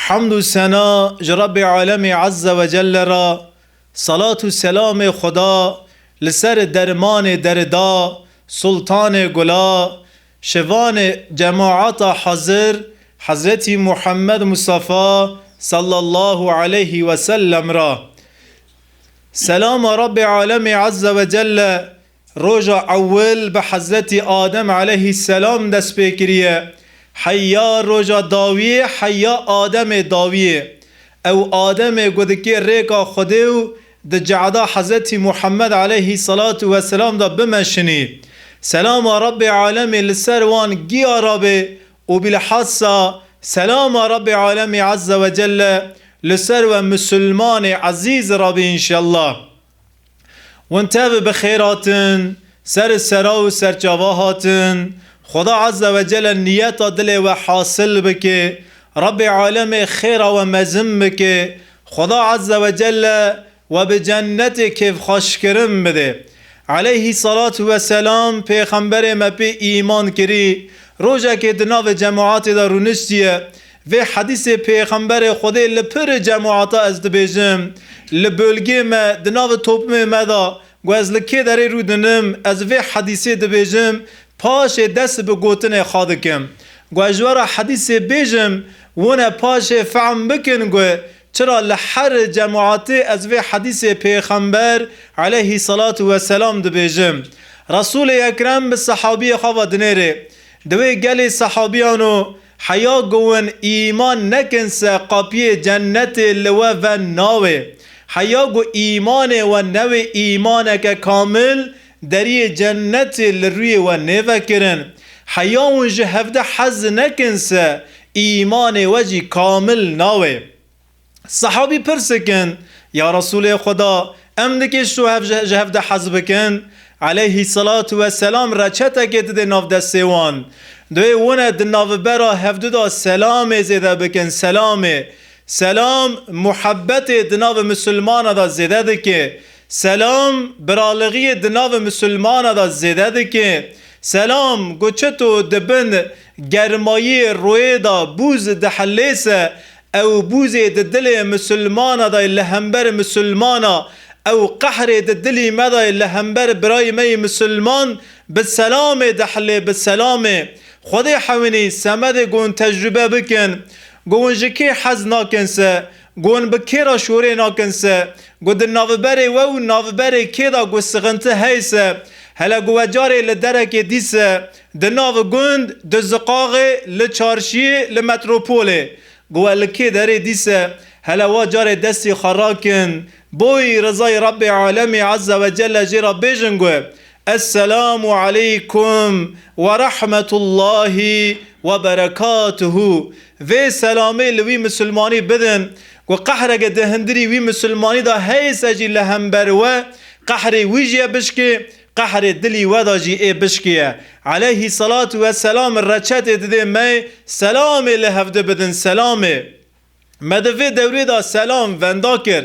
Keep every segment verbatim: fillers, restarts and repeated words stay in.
Hamd û sena ji Rebbê Alemê Azze ve Celle re, salat û selamê Xweda li ser dermanê derda, sultanê gula, şivanê cemaata hazir, Hezretî Muhammed Mustafa sallallahu aleyhi ve sellem re. Selama Rebbê Alemê Azze ve Celle roja ewil bi Hezretî Adem aleyhisselam dest pê kiriye. Heya roja dawiyê, heya Ademê dawiyê. Ew Ademê ku dikê rêka Xwedê û di cehda Hezretî Muhammed aleyhisselatu vesselam de bimeşinî. Selama Rebbê Alemê li ser wan giya rabê û bilhassa selama Rebbê Alemê Azze ve Celle li ser we misilmanê ezîz rabê înşellah. Hûn tev bi xêr hatin, ser sera û serçava hatin. Xweda Azze ve Celle niyeta dilê we hasil bike. Rebbê Alemê xêra we mezin bike. Xweda Azze ve Celle we bi cennetê kêfxweşkirin bide. Aleyhî salatu ve selam pêxemberê me pê îman kirî. Rojekê di navê cemaatê de rûniştiye. Vê hedîsê pêxemberê Xwedê li pir cemaata ez dibêjim, li bölgê me, di nav toplumê me de, ku ez li kê derê rû dinim, ez vê hedîsê dibêjim, paşê dest bi gotinê xwe dikim. Ku ez ji we re hedîsê bêjim, wine paşê fehm bikin ku çira li her cemaatê ez vê hedîsê pêxember aleyhî salatu ve selam dibêjim. Resûlê Ekrem bi sehabiyê xwe ve dinêrê. Di wê gelê sehabiyan û heya ku win îman nekin se qapiyê cennetê li we ve nawê. Heya ku îmanê we newê îmaneke kamil, deriyê cennetê li rûyê we nêvekirin. Heya win ji hevde hez nekin se îmanê we jî kamil nawê. Sehabî pirs dikin, ya Resûlê Xweda, em dikê ji hev-, ji hevde hez bikin? Aleyhî salatu ve selam reçetekê dide nav destê wan. Divê wine di navbera hevdu de selamê zêde bikin, selamê. Selam, muhebbetê di nav misilmana de zêde dike. Selam, biralixiyê di nav misilmana de zêde dike. Selam, ku çito di bin germayiyê royê de bûz dihilê se, ew bûzê di dilê misilmana de li hember misilmana, ew qehrê di dilî me de li hember birayê me yê misilman, bi selamê dihilê, bi selamê. Xwedê hewinî semedê gon tecrube bikin, gon ji kê hez nakin se, gon bi kê re şorê nakin se, gon di navberê we û navberê kê de gon sixinti hey se, hele gon we carê li derekê dî se, di nav gund, di ziqaxê, li çarşiyê, li metropolê. Gon we li kê derê dîse, hele wa carê destî xwe rakin, boy rizayê Rebbê Alemê Azze ve Celle jê re bêjin got, Esselamu aleykum ve rahmetullahi ve berekatuhu. Vê selamê li wî misilmanî bidin, ku qehreke di hindirî wî misilmanî de heyse jî li hember we, qehrê wî jî ye bişkê, qehrê dilî we de jî ê bişkiye. Aleyhî salatu ve selam reçetê didê me, selamê li hevdi bidin, selamê. Me di vê dewrê de selam venda kir.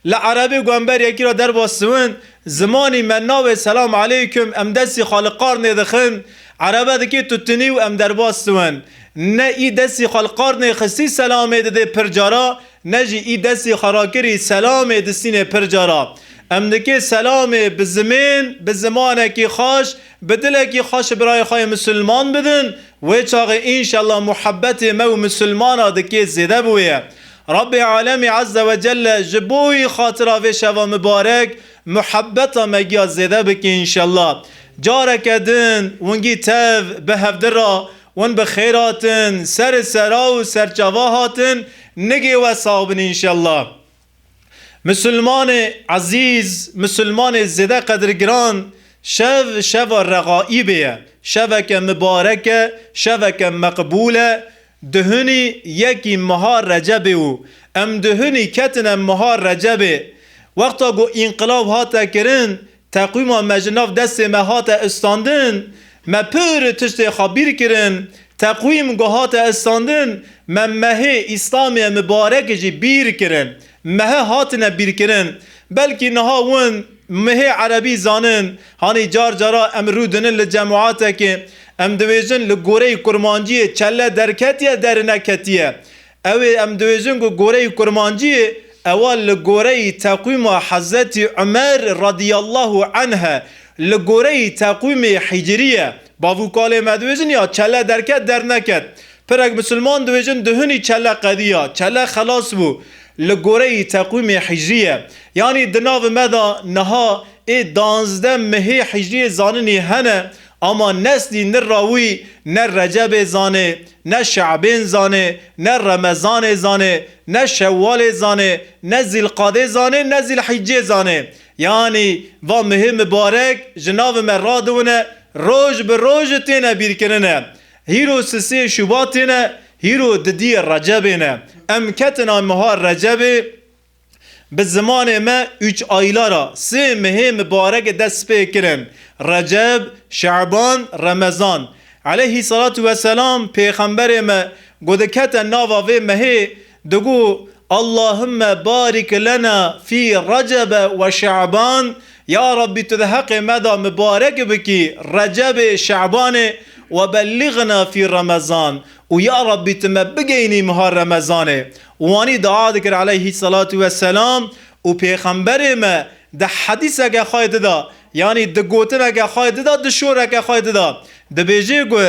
Li erebê guhember yekî re derbas diwin, zimanî me navê selam aleykum, em destî xwe li qarnê dixin, erebe dikê tutinî û em derbas diwin. Ne î destî xwe li qarnê xistî selamê didê pir cara, ne jî î destî xwe rakirî selamê distînê pir cara. Em dikê selamê bi zimên, bi zimanekî xweş, bi dilekî xweş birayê xwe yê misilman bidin, wê çaxê înşellah muhebbetê me û misilmana dikê zêde bûye. Rabbê Alemî Azze ve Celle ji bo wî xatira vê şeva mibarek muhebbeta me giya zêde bike înşellah. Careke din wingî tev bi hevdi ra Hûn bi xêr hatin, ser sera û serçava hatin, nigê we sax bin înşellah. Misilmanê ezîz, misilmanê zêde qedirgiran, şev şeva Regaîbê ye. Şeveke mibarek e, şeveke meqbûl e. Duhunî yekî meha Recebê û em duhunî ketine meha Recebê. Wexta ku înqilav hate kirin, Teqwîma me ji nav destê me hate istandin, me pir tiştê xwe bîr kirin. Teqwîm ku hate istandin, me mehê Îslamê mibarek jî bîr kirin. Mehê hatine bîr kirin. Belkî niha win mehê erebî zanin, hanî car cara em rû dinin li cemaetekê, em dibêjin li goreyê kurmanciyê çelle derketiye, derneketiye. Ew ê em dibêjin ku goreyî kurmanciyê, ewa li goreyî teqwîma Hezretî Umer radiyallahu anh e, li goreyî teqwîmê hicrî ye. Bav û kalê me dibêjin ya çele derket derneket. Pirek misilman dibêjin duhunî çele qediya, çele xelas bû. Li goreyî teqwîmê hicrî ye. Yanî di nav me de niha ê danzdeh mehê hicriyê zaninî hene, ama neslî nira wî ne Recebê zanê, ne Şe'bên zanê, ne Remezanê zanê, ne Şewwalê zanê, ne Zîlqadê zanê, ne Zîlhîccê zanê. Yanî va mehê mibarek ji nav me radiwine, roj bi roj têne bîrkirine. Hîro sisê Şubatê ne, hîro didiyê Recebê ne. Em ketina meha Recebê, bi zimanê me üç aylara, sê mehê mibarek dest pê kirin. Receb, Şe'ban, Remezan. Aleyhî salatu weselam, pêxemberê me, ku dikete nava vê mehê, digo, Allahümme barik lena fî Recebe ve Şe'ban, Ya Rabbî, tu di heqê me de mibarek bikî Recebê, Şe'banê, ve belliğna fî Remezan, û ya Rabbî, tu me bigeynî meha Remezanê. Û wanî dua dikir aleyhî salatu weselam, û pêxemberê me di hedîseke xwe dida, yanî di gotineke xwe dida, di şoreke xwe dida, dibêjê ku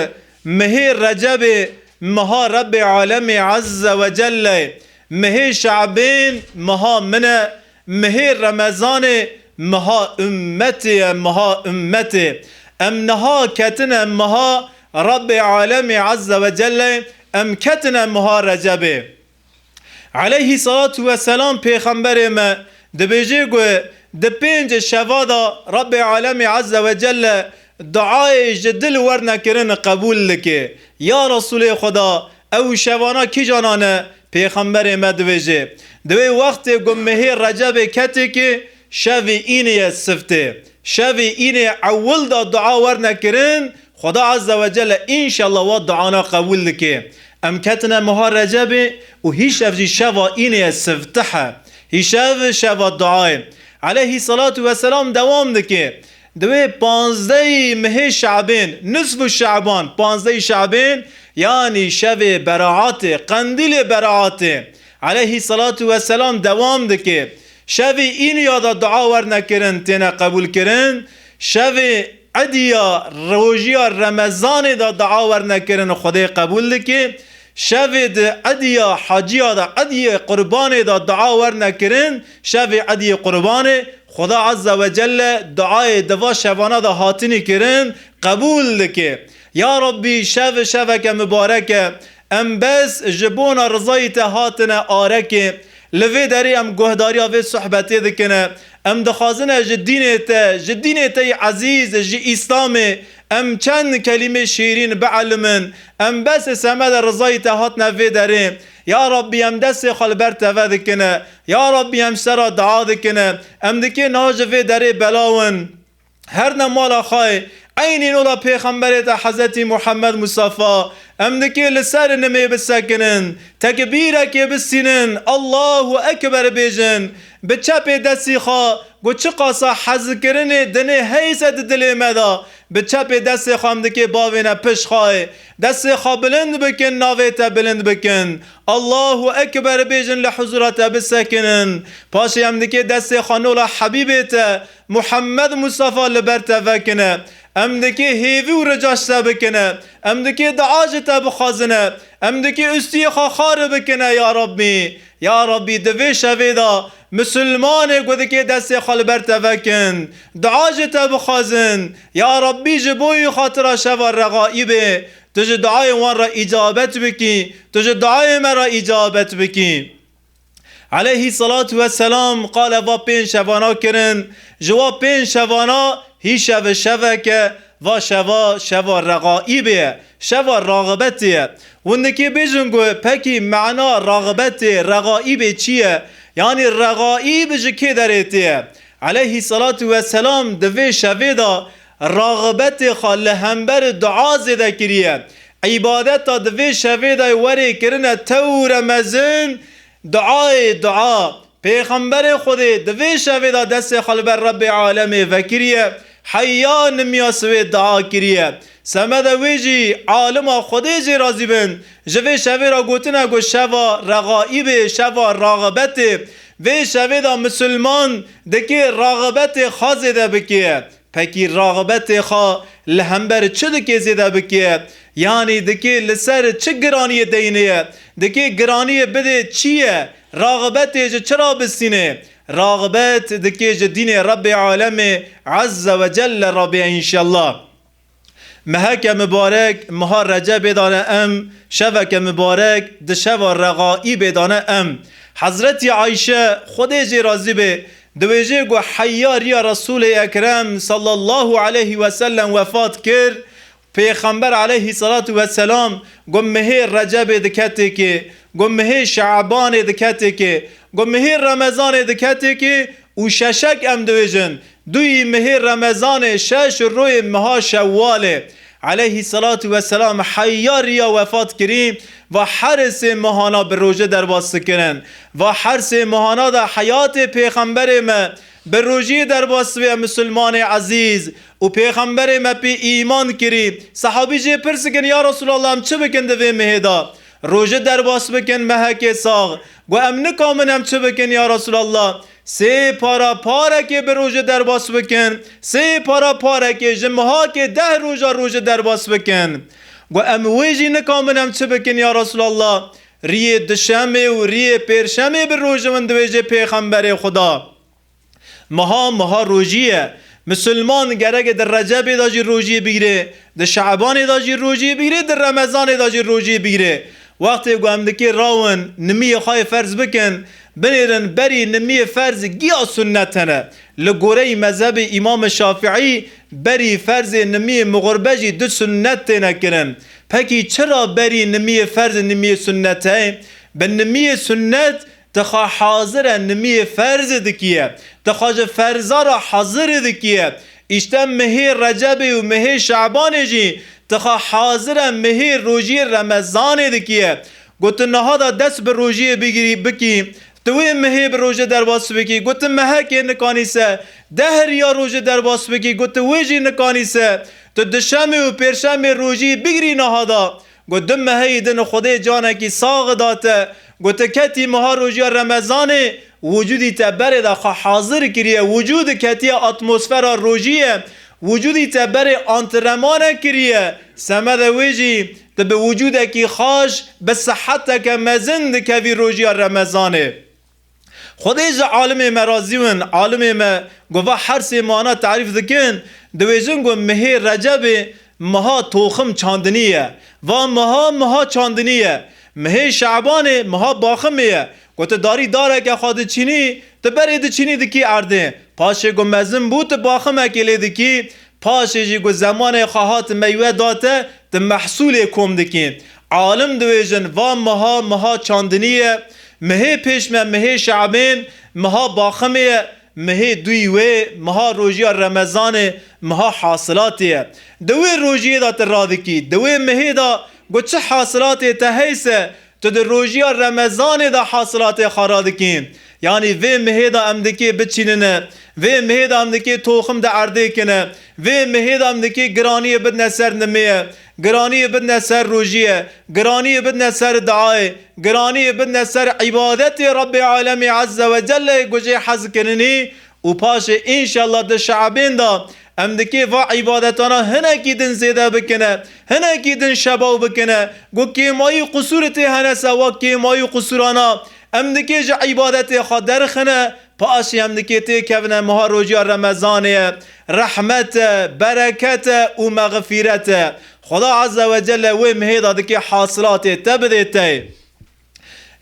mehê Recebê meha Rebbê Alemê Azze ve Celle, mehê Şe'bên meha min e, mehê Remezanê meha ummetê ye, meha ummetê. Em niha ketine meha Rebbê Alemê Azze ve Celle, em ketine meha Recebê. Aleyhî salatu weselam pêxemberê me dibêjê ku di pênc şeva de Rebbê Alemê Azze ve Celle duayê ji dil werne kirin qebûl dike. Ya Resûlê Xweda, ew şevana kîjana ne? Pêxemberê me dibêje, di wê wextê ku mehê Recebê ketê ki şevê înê ye siftê. Şevê înê ewil de dua werne kirin, Xweda Azze ve Celle înşallah wa duana qebûl dike. Em ketine meha Recebê û hîşev jî şeva înê ye siftih e. Hîşev şeva duayê. Aleyhî salatu weselam dewam dike. Di wê panzdehî mehê Şe'bên, nisfu Şe'ban, panzdehî Şe'bên, yanî şevê beraatê, qendîlê beraatê, aleyhî salatu weselam dewam dike. Şevê înûya de dua werne kirin, têne qebûl kirin. Şevê ediya, rojiya Remezanê de dua werne kirin, Xwedê qebûl dike. Şevê di ediya heciya de, ediyê qurbanê de dua werne kirin, şevê ediyê qurbanê, Xuda Azze ve Celle duayê di va şevana de hatinî kirin qebûl dike. Ya Rabbî, şev şeveke mibarek e. Em bes ji bona rizayî te hatine arekê. Li vê derê em guhdariya vê sohbetê dikine. Em dixwazine ji dînê te, ji dînê te yî ezîz, ji Îslamê, em çend kelîmê şîrîn bielimin. Em bes semede rizayî te hatine vê derê. Ya Rabbî, em destê xwe li ber te ve dikine. Ya Rabbî, em ji te re dua dikine. Em dikê niha ji vê derê belawin. Herne mala xwe, eynî nola pêxemberê te Hezretî Muhammed Mustafa, em dikê li ser nimê bisekinin, tekbîrekê bistînin, Allahu Ekber bêjin, bi çepê destî xwe, ku çiqasa hezkirinê dinê heyse di dilê me de, bi çepê destê xwe em dikê bavêne pişt xwe, destê xwe bilind bikin, navê te bilind bikin, Allahu Ekber bêjin, li huzura te bisekinin. Paşê em dikê destê xwe nola Hebîbê te, Muhammed Mustafa li ber te vekine. Em dikê hêvî û rica ji te bikine. Em dikê dua ji te bixwazine. Em dikê ustiyê xwe xar bikine, ya Rabbî. Ya Rabbî, di vê şevê de misilmanê ku dikê destê xwe li ber te vekin, dua ji te bixwazin. Ya Rabbî, ji bo wî xatira şeva Regaîbê, tu ji duayê wan re îcabet bikî, tu ji duayê me re îcabet bikî. Aleyhî salatu weselam qale va pênc şevana kirin. Ji wa pênc şevana hî şev şeveke, va şeva, şeva Regaîbê ye, şeva raxibetê ye. Hûn dikê bêjin ku pekî mana raxibetê, Regaîbê çi ye? Yanî Regaîb ji kê derê tê ye? Aleyhî salatu weselam di vê şevê de raxibetê xwe li hember dua zêde kiriye. Îbadeta di vê şevê de werê kirine tewre mezin, duayê dua. Pêxemberê Xwedê di vê şevê de destê xwe li ber Rebbê Alemê vekiriye, Heya nimiya sibê dua kiriye. Semede wê jî alima Xwedê jê razî bin, ji vê şevê re gotine ku şeva regaîbê, şeva raxibetê. Vê şevê de misilman dikê raxibetê xwe zêde bike. Pekî raxibetê xwe li hember çi dikê zêde bike? Yanî dikê li ser çi giraniyê deyne ye? Dikê giraniyê bidê çi ye? Raxibetê ji çi re bistîne? Raxibet dikê ji dînê Rebbê Alemê Azze ve Celle re bê înşellah. Meheke mibarek, meha Recebê de ne em, şeveke mibarek, di şeva regaîbê de ne em. Hezretî Ayşe, Xwedê jê razî bê, diwêjê ku heya riya Resûlê Ekrem sallallahu aleyhi ve sellem wefat kir, Pêxember aleyhissalatu vesselam got mihê Recebê diketê kê, got mihê Şebanê diketê kê, got mihê Remezanê diketê kê û şeşek em dibêjin, duyî mihê Remezanê şeş royê miha Şewwalê. Aleyhissalatu vesselam heya riya wefat kirî, va her sê mihana bi roje derbas dikirin. Va her sê mihana de heyatê Pêxemberê me bi rojiyê derbas dibe, misilmanê ezîz. Û Pêxemberê me pê îman kirî. Sehabî jê pirs dikin, ya Resulallah, em çi bikin di vê mihê de? Roje derbas bikin, mehekê sax. Got, em nikamin em çi bikin ya Resulallah? Sê para parekê bi roje derbas bikin, sê para parekê ji mihakê deh roja roje derbas bikin. Got, em wê jî nikamin em çi bikin ya Resulallah? Riyê dişemê û riyê pêrşemê bi roje min, diwêje Pêxemberê Xuda. Meha, meha rojî ye. Misilman gerek e di Recebê de jî rojiyê bigire, di Şebanê de jî rojiyê bigire, di Remezanê de jî rojiyê bigire. Wextê ku em dikê rawin nimiyê xwe yê ferz bikin, binêrin berî nimiyê ferz giya sunnet hene. Li goreyî mezhebê Îmam Şafîî berî ferzê nimiyê mixurbe jî du sunnet têne kirin. Pekî çira berî nimiyê ferz nimiyê sunnet heye? Bi nimiyê sunnet Ti xwe hazir e nimiyê ferz dikiye. Ti xwe ji ferza re hazir dikiye. Îşte mihê Recebê û mihê Şabanê jî ti xwe hazir e mihê rojiyê Remezanê dikiye. Got tu niha da dest bi rojiyê bigirî, bikî. Tu wê mihê bi roje derbas bikî. Got tu mehekê nikanî se deh riya roje derbas bikî. Got tu wê jî nikanî se tu dişemê û pêrşemê rojiyê bigirî niha da. Got, du meheyî din Xwedê canekî sax da te. Got, tu ketî meha rojiya Remezanê, wicûdî te berê de xwe hazir kiriye. Wicûd ketiye atmosfera rojiyê. Wicûdî te berê antrenmane kiriye. Semede wê jî tu bi wicûdekî xaş, bi siheteke mezin dikevî rojiya Remezanê. Xwedê ji alimê me razî win, alimê me ku va her sê mana tarîf dikin, dibêjin ku mihê Recebê miha toxim çandinî ye. Va miha, miha çandinî ye. Mihê Şabanê miha baximê ye. Ku tu darî dareke xwe diçînî, tu berê diçînî dikî erdê. Paşê ku mezin bû, tu baximekê lê dikî, Paşê jî ku zemanê xwe hat meywe da te, tu mehsûlê kom dikî. Alim dibêjin, va miha, miha çandinî ye, mihê pêş me, mihê Şe'bên, miha baximê ye, mihê duyî wê, miha rojiya Remezanê, miha hasilatê ye. Di wê rojiyê de tu radikî, di wê mihê de ku çi hasilatê te heyse, Tu di rojiya Remezanê de hasilatê xwe radikî. Yanî vê mihê de em dikê biçînine, vê mihê de em dikê toxim de erdê kine, vê mihê de em dikê giraniyê bidine ser nimê ye, giraniyê bidine ser rojiyê, giraniyê bidine ser diayê, giraniyê bidine ser îbadetê Rebbê Alemê Azze ve Celle ku jê hez kirinî, Û paşê înşallah di Şe'bên de em dikê va îbadetana hinekî din zêde bikine, hinekî din şebaw bikine. Ku kêmayî qusûrê tê hene se, wa kêmayî qusûrana em dikê ji îbadetê xwe derxine, paşê em dikê têkevine meha rojiya Remezanê ye. Rehmet e, bereket e û mexfîret e. Xweda Azze ve Celle wê mihê de dikê hasilatê te bidê te.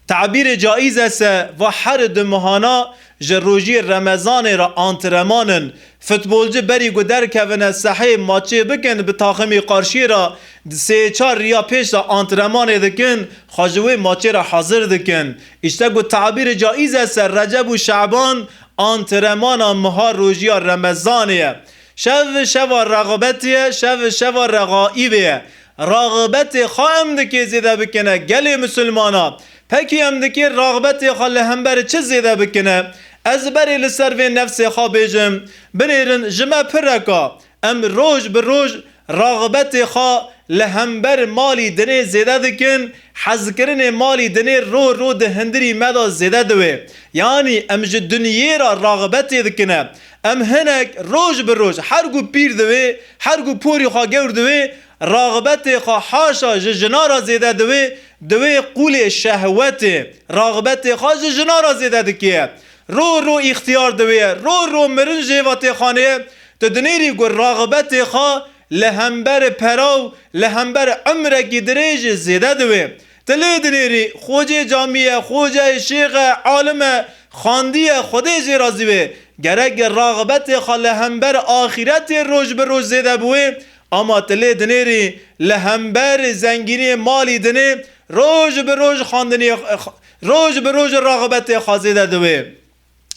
Tabîrê caîz e se va her du mihana ji rojiyê Remezanê re antreman in. Futbolci berî ku derkevine sehê maçê bikin bi taximî qarşiyê re, di sê çar riya pêş de antremanê dikin, xwe ji wê maçê re hazir dikin. Îşte ku tabîrê caîz e se Receb û Şaban antremana miha rojiya Remezanê ye. Şev şeva rexbetê ye, şev şeva rexaîbê ye. Raxibetê xwe em dikê zêde bikine gelê misilmana. Pekî em dikê raxibetê xwe li hember çi zêde bikine? Ez berê li ser vê nefsê xwe bêjim, binêrin ji me pireka, em roj bi roj raxibetê xwe li hember malî dinê zêde dikin, hezkirinê malî dinê ro ro di hundirî me de zêde diwê. Yanî em ji dinyê re raxibetê dikine. Em hinek roj bi roj, her ku pîr diwê, her ku porî xwe gewr diwê, raxibetê xwe haşa ji jina re zêde diwê, diwê qûlê şehwetê, raxibetê xwe ji jina re zêde dike. Ro ro îxtiyar diwê, ro ro mirin jê ve tê xanê, tu dinêrî ku raxibetê xwe li hember pera û li hember emrekî dirêj zêde diwê. Tu lê dinêrî, xocê camî ye, xoce ye, şêx e, alim e, xandiye, Xwedê jê razî wê. Gerek raxibetê xwe li hember axîretê roj bi roj zêde biwê, ama tu lê dinêrî li hember zengîniyê malî dinê roj bi roj xandiniyê, roj bi roj raxibetê xwe zêde diwê.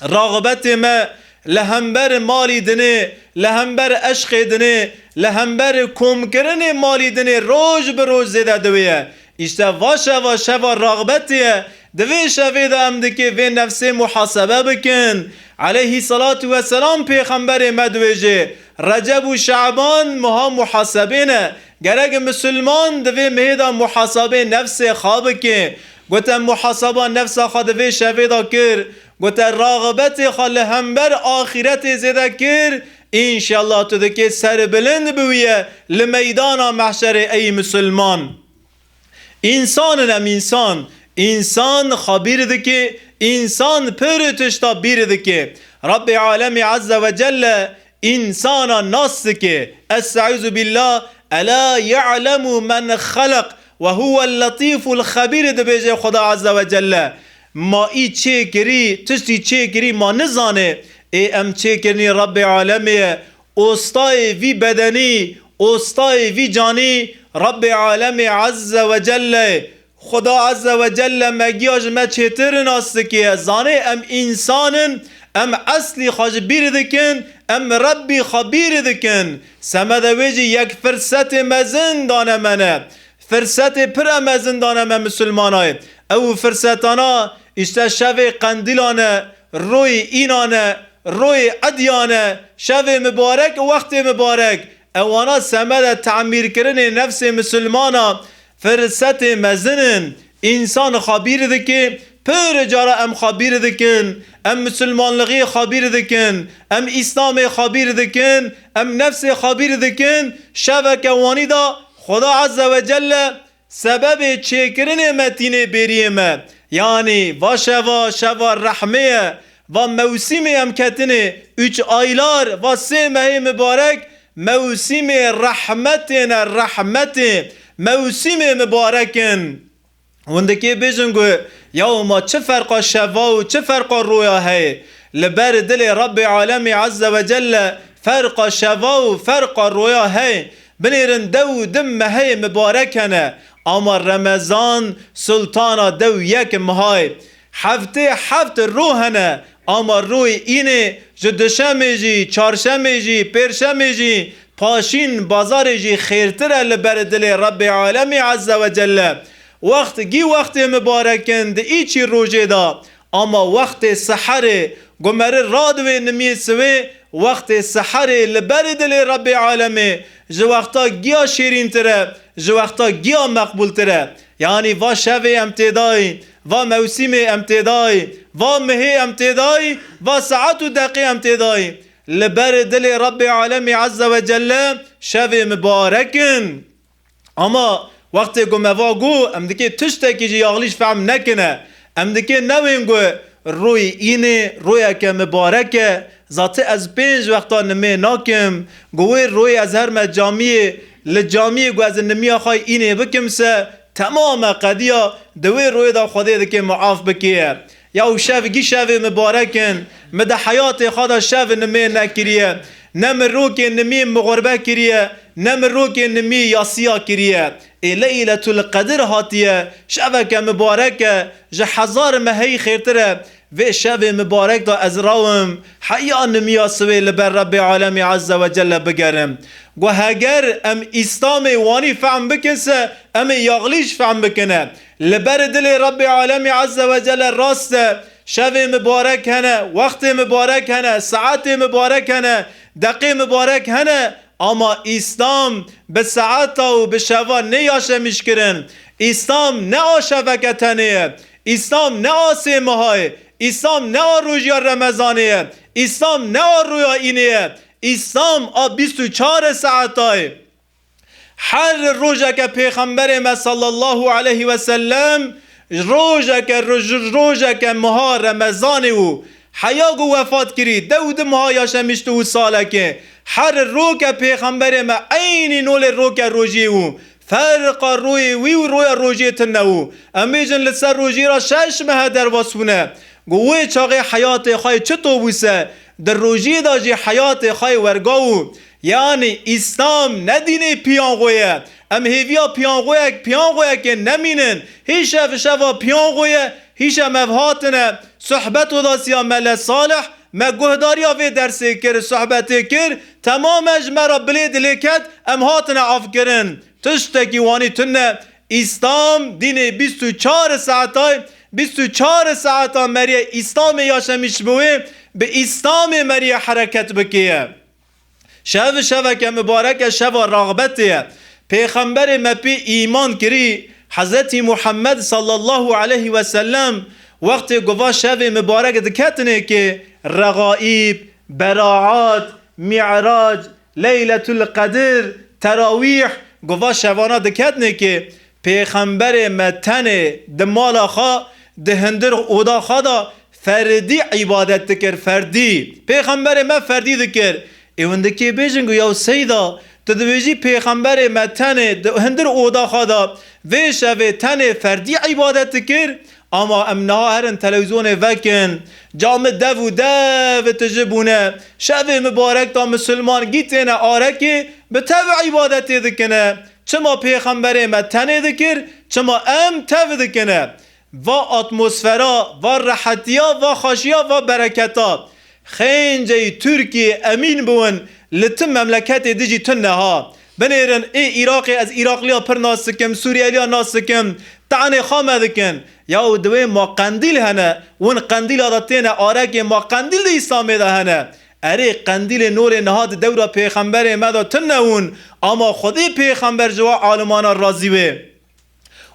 Raxibetê me li hember malî dinê, li hember eşqê dinê, li hember komkirinê malî dinê roj bi roj zêde diwê ye. Îşte va şeva, şeva raxibetê ye. Di vê şevê de em dikê vê nefsê muhasebe bikin. Aleyhî salatu weselam pêxemberê me dibêje, Receb û Şeban meha muhasebê ne. Gerek misilman di vê mehê de muhasebê nefsê xwe bike. Gote muhaseba nefsa xwe di vê şevê de kir. Gote raxibetê xwe li hember axîretê zêde kir. Înşallah tu dikê serbilind biwîye li meydana mehşerê ey misilman. Însan in em însan. Însan xwe bîr dike, însan pir tişta bîr dike. Rabbê Alemê Azze ve Celle însana nas dike. Estaizu billah, ela ya'lemu men xelaq ve huvel letîful xebîr dibêje Xuda Azze ve Celle. Ma î çêkirî, tiştî çêkirî ma nizane. Ê em çêkirinî Rabbê Alemê ye. Ostayê vî bedenî, ostayê vî canî Rabbê Alemê Azze ve Celle. Xuda Azze ve Celle me giya ji me çêtir nas dike. Zanê em însan in, em eslî xwe ji bîr dikin, em Rebbî xwe bîr dikin. Semede wê jî yek firsetê mezin dane me ne. Firsetê pir e mezin dane me misilmanayê. Ew firsetana îşte şevê qendîlan e, royê înan e, royê edyan e, şevê mibarek û wextê mibarek. Ewana semede temîrkirinê nefsê misilmana firsetê mezin in. Însan xwe bîr dike, pir cara em xwe bîr dikin, em misilmanlixê xwe bîr dikin, em îslamê xwe bîr dikin, em nefsê xwe bîr dikin. Şeveke wanî de Xuda Azze ve Celle sebebê çêkirinê me tînê bêriyê me. Yanî va şeva, şeva rehmê ye, va mewsîmê em ketinê, üç aylar, va sê mehê mibarek, mewsîmê rehmetê ne, rehmetê, mewsîmê mibarek in. Hûn dikê bêjin ku, yaw ma çi ferqa şeva û çi ferqa roya heye? Li ber dilê Rabbê Alemê Azze ve Celle ferqa şeva û ferqa roya heye. Binêrin dew û du mehê mibarek hene, ama Remezan sultana dew yek mehayê. Heftê heft roj hene, ama rojê înê ji duşemê jî, çarşemê jî, pêrşemê jî, paşîn bazarê jî xêrtir e li ber dilê Rebbê Alemê Azze ve Celle. Wext gî wextê mibarek in di îçî rojê de, ama wextê seherê, ku meriv radiwê nimiyê siwê, wextê seherê li ber dilê Rebbê Alemê ji wexta giya şêrîntir e, ji wexta giya meqbûltir e. Yanî va şevê em têdayî, va mewsîmê em têdayî, va mihê em têdayî, va saet û deqê em têdayî. Li ber dilê Rebbê Alemê Azze ve Celle şevê mibarek in. Ama wextê ku me va got, em dikê tiştekî ji yaxlîş fehm nekine. Em dikê newên ku royê înê royeke mibarek e, zati ez pênc wexta nimê nakim, ku wê royê ez herme camiyê, li camiyê ku ez nimiya xwe înê bikim se, temam e qediya, di wê royê de Xwedê dikê muaf bikê ye. Yaw şev gî şevê mibarek in, min di heyatê xwe de şev nimê nekiriye, ne min rokê nimî mixurbe kiriye, ne min rokê nimî yasiya kiriye. Ê Leyletul Qedir hatiye, şeveke mibarek e, ji hezar meheyî xêrtir e. Vê şevê mibarek de ez rawim, heya nimiya siwê li ber Rebbê Alemê Azze ve Celle bigerim. Got heger em Îslamê wanî fehm bikin se, em ê yaxlîş fehm bikine. Li ber dilê Rebbê Alemê Azze ve Celle rast e, Şevê mibarek hene, wextê mibarek hene, saetê mibarek hene, deqê mibarek hene, ama Îslam bi saeta û bi şeva nêyaşemîş kirin. Îslam ne a şeveke tenê ye. Îslam ne a sê meha ye. Îslam ne a rojiya Remezanê ye. Îslam ne a roya înê ye. Îslam a bîst û çar saeta ye. Her rojeke Pêxemberê me sallallahu aleyhi ve sellem, rojeke, roj-, rojeke meha Remezanê û heya ku wefat kirî, dew di meha yaşemişti û salekê. Her roke Pêxemberê me eynî nolê roke rojiyê û ferqa royê wî û roya rojiyê tune û em bêjin li ser rojiyê re şeş mehe derbas bûne. Ku wê çaxê heyatê xwe çito bûse, di rojiyê de jî heyatê xwe werga û Yanî Îslam ne dînê piyangoye. Em hêviya piyangoyek, piyangoyekê nemînin. Hîşev şeva piyangoye, hîşev hatine sohbet odasiya Mele Salih, me guhdariya vê dersê kir, sohbetê kir, temame ji me re bilê dilê ket, em hatine avkirin. Tiştekî wanî tune, Îslam dînê bîst û çar saetay, bîst û çar saeta meriye Îslamê yaşemîş biwê, bi Îslamê meriye hereket bikeye. Şev şeveke mibarek e, şeva raxbetê ye. Pêxemberê me pê îman kirî, Hezretî Muhammed sallallahu aleyhi ve sellem, wextê ku va şevê mibarek diketinê kê, Regaîb, Beraat, Mi'rac, Leyletul Qedir, Terawîh, ku va şevana diketinê kê, Pêxemberê me tenê di mala xwe, di hindir oda xwe de ferdî îbadet dikir, ferdî. Pêxemberê me ferdî dikir. Ê hindikê bêjin ku, yaw Seyda, tu dibêjî Pêxemberê me tenê di hindir oda xwe de vê şevê tenê ferdî îbadet dikir, ama em niha herin televîzyonê vekin, camê dev û dev tije bûne, şevê mibarek da misilman gî têne arekê, bi tev îbadetê dikine. Çima Pêxemberê me tenê dikir, çima em tev dikine? Va atmosfera, va rehetiya, va xweşiya, va bereketa. Xênceyî Tirkiyê emîn biwin, li tim memleketê dijî tune ha. Binêrin, ê Iraqê ez Iraqliya pir nas dikim, Suriyeliya nas dikim, tanê xwe me dikin. Yaw di wê ma qendîl hene, win qendîla de têne arekê ma qendîl di Îslamê de hene. Erê qendîlê norê niha di dewra Pêxemberê me de tune win, ama Xwedê Pêxember ji wa alimana razî wê.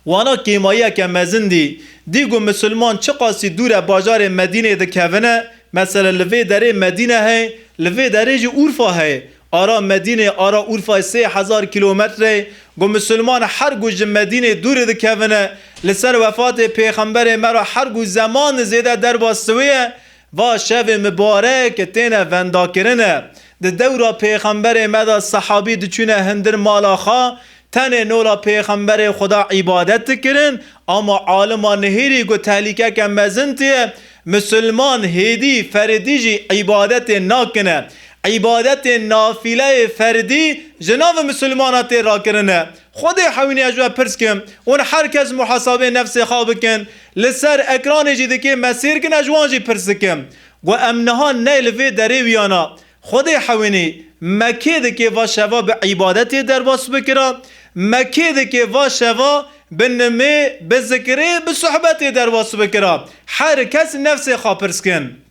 Wana kêmayiyeke mezin dî. Dî ku misilman çiqasî dûre bajarê Medînê dikevine, mesela li vê derê Medîne heye, li vê derê jî Urfa heye. Ara Medînê, ara Urfayê sê hezar kîlometre ye. Ku misilman her ku ji Medînê dûrê dikevine, li ser wefatê Pêxemberê me re her ku zeman zêde derbas siwê ye, va şevê mibarek têne vendakirine. Di dewra Pêxemberê me de sehabî diçûne hindir mala xwe, tenê nola Pêxemberê Xweda îbadet dikirin, ama alima nihêrî ku tehlîkeke mezin tê ye, misilman hêdî feridî jî îbadetê nakine. Îbadetê nafîleyê ferdî ji nav misilmana tê rakirine. Xwedê hewînî ez ji we pirs kim, hûn her kes muhasabê nefsê xwe bikin, li ser ekranê jî dikê me sêr kin, ez ji wan jî pirs dikim. Ku em niha ne li vê derê wiyana, Xwedê hewînî, me kê dikê va şeva bi îbadetê derbas bikira, me kê dikê va şeva bi nimê, bi zikirê, bi sohbetê derbas bikira. Her kes nefsê xwe pirs kin.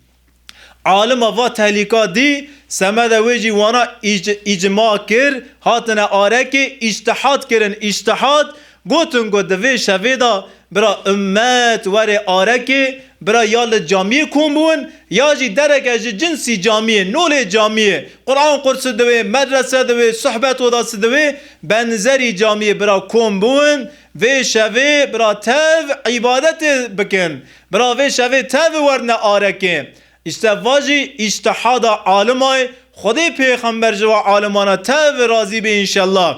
Alima va tehlîka dî, semede wê jî wana îc-, îcma kir, hatine arekê, îctihad kirin, îctihad, gotin ku di vê şevê de, bira, ummet were arekê, bira, ya li camiyê kom bûn, ya jî dereke ji cinsî camiyê, nolê camiyê, Quran kursi diwê, medrese diwê, sohbet odası diwê, benzerî camiyê, bira, kom bûn, vê şevê, bira, tev îbadetê bikin. Bira, vê şevê tev werne arekê. Îşte va jî îctihada alimayê, Xwedê Pêxember ji wa alimana tev razî be înşellah.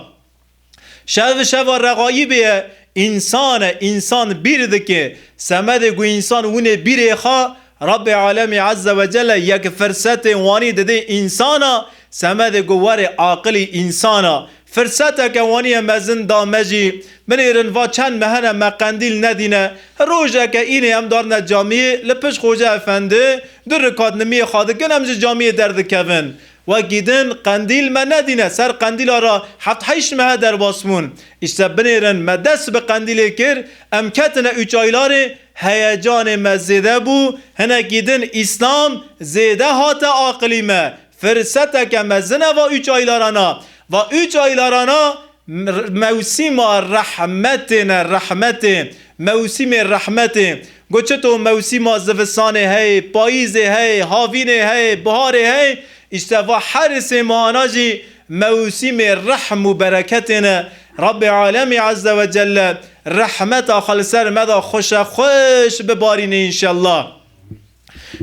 Şev şeva Regaîbê ye, însan e, însan bîr dike. Semedê ku însan wine bîrê xwe, Rabbê Alemî Azze ve Celle yek firsetê wanî didê însana, semedê ku were aqilî însana. Firseteke wanî ye mezin da me jî. Binêrin va çend mehene me qendîl nedîne. Rojeke înê em darine camiyê, li pişt Xoce Efendi, du rikat nimiyê xwe dikin, em ji camiyê derdikevin. Wekî din qendîl me nedîne, ser qendîla re heft heşt mehe derbas bûn. Îşte binêrin me dest bi qendîlê kir, em ketine Üç Aylarê, Heyecanê me zêde bû, hinekî din Îslam zêde hate aqilî me. Firseteke mezin e va üç aylarana. Va üç aylarana m-, mewsîma rehmetê ne, rehmetê. Mewsîmê rehmetê. Got çito mewsîma zivistanê heye, payîzê heye, havînê heye, biharê heye. Îşte va her sê mahana jî mewsîmê rehm û bereketê ne. Rabbê Alemî Azze ve Celle rehmeta xwe li ser me de xweşe xweş bibarîne înşellah.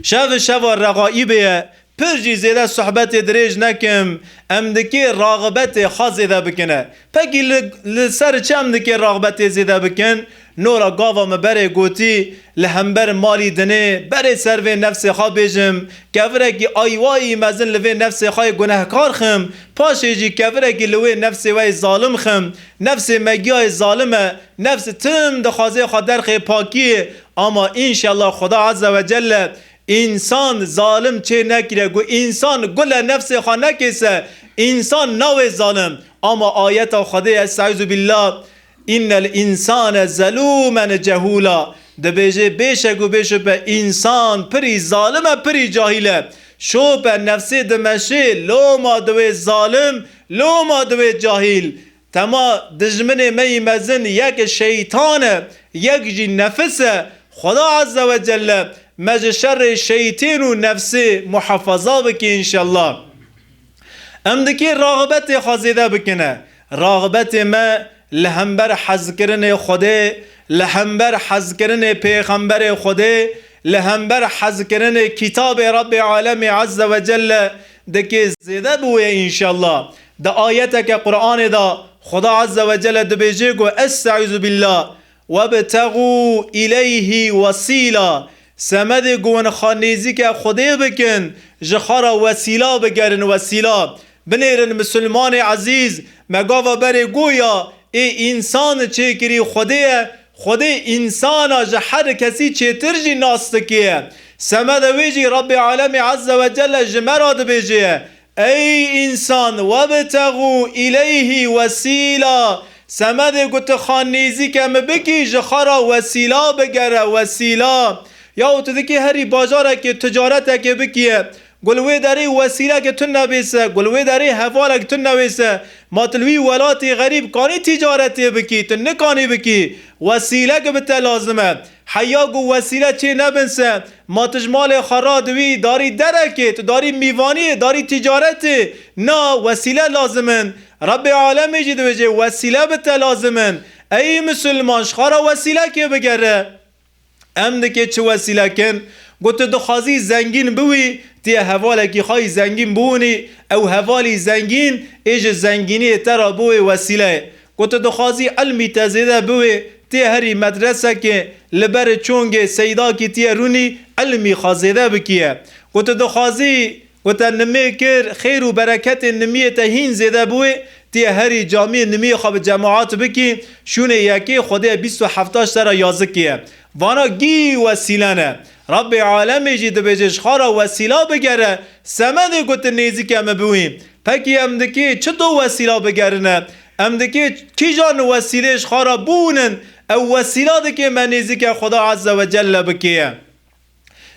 Şev şeva Regaîbê ye. Pir jî zêde sohbetê dirêj nekim. Em dikê raxibetê xwe zêde bikine. Pekî li, li ser çi em dikê raxibetê zêde bikin? Nora gava min berê gotî, li hember malî dinê, berê ser vê nefsê xwe bêjim, kevirekî aywa yî mezin li vê nefsê xwe yê gunehkar xim, paşê jî kevirekî li wê nefsê we yê zalim xim. Nefsê me giyayê zalim e, nefs tim dixwaze xwe derxê pakiyê, ama înşellah Xuda Azze ve Celle însan zalim çê nekiriye, ku însan gule nefsê xwe nekêse, însan nawê zalim. Ama ayeta Xwedê, Estaizu billah, "Innel insane zelûmen cehûla." Dibêje, bêşek û bêşupe însan pirî zalim e, pirî cahîl e. Şope nefsê dimeşê, loma diwê zalim, loma diwê cahîl. Tema dijminê me yî mezin yek şeytan e, yek jî nefis e. Xweda Azze ve Celle me ji şerê şeytên û nefsê muhafaza bike înşellah. Em dikê raxibetê xwe zêde bikine. Raxibetê me li hember hezkirinê Xwedê, li hember hezkirinê pêxemberê Xwedê, li hember hezkirinê kitabê Rabbê Alemê Azze ve Celle dikê zêde bi wê înşellah. Di ayeteke Qur'anê de Xuda Azze ve Celle dibêje ku, Estaizu billah, "Webtegu ileyhi wesîla." Semedê ku hûn xwe nêzîke Xwedê bikin, ji xwe re wesîla bigerin, wesîla. Binêrin misilmanê ezîz, me gava berê goya, ê însan çêkirî Xwedê ye, Xwedê însana ji her kesî çêtir jî nas dikiye. Semede wê jî Rabbê Alemê Azze ve Celle ji me re dibêje, Ey însan, webtegu ileyhi wesîla. Semedê ku tu xwe nêzîke min bikî, ji xwe re wesîla bigere, wesîla. Ya û tu dikî herî bajarekê, ticaretekê bikiye. Ku li wê derê wesîleke tune bêse, ku li wê derê hevalek tune bêse, ma tu li wî welatê xerîb kanî ticaretê bikî, tu nikanî bikî. Wesîlek bi te lazim e. Heya ku wesîle çê nebin se, ma tu ji malê xwe re di wî darî derekê, tu darî mîvaniyê, darî ticaretê, na wesîle lazim in. Rabbê Alemê jî dibêje, wesîle bi te lazim in. Ey misilman, ji xwe re wesîlekê bigere. Em dikê çi wesîlek in? Ku tu dixwazî zengîn biwî, tu yê hevalekî xwe yî zengîn biwînî, ew hevalî zengîn ê ji zengîniyê te re biwê wesîleyê. Ku tu dixwazî ilmî te zêde biwê, tu yê herî medresekê li ber çongê seydakî tu yê rûnî ilmî xwe zêde bikiye. Ku tu dixwazî Ku te nimê kir, xêr û bereketên nimiyê te hîn zêde bûyê, tu yê herî camiyê nimiyê xwe bi cemaat bikî, şûnê yekê Xwedê bîst û hefta ji te re yazikê ye. Vana gî wesîle ne. Rabbê Alemê jî dibêje, ji xwe re wesîla bigere, semedê ku tu nêzîke min biwî. Pekî em dikê çito wesîla bigerine? Em dikê kîjan wesîlê ji xwe re bûnin? Ew wesîla dikê me nêzîke Xweda Azze ve Celle bikê ye.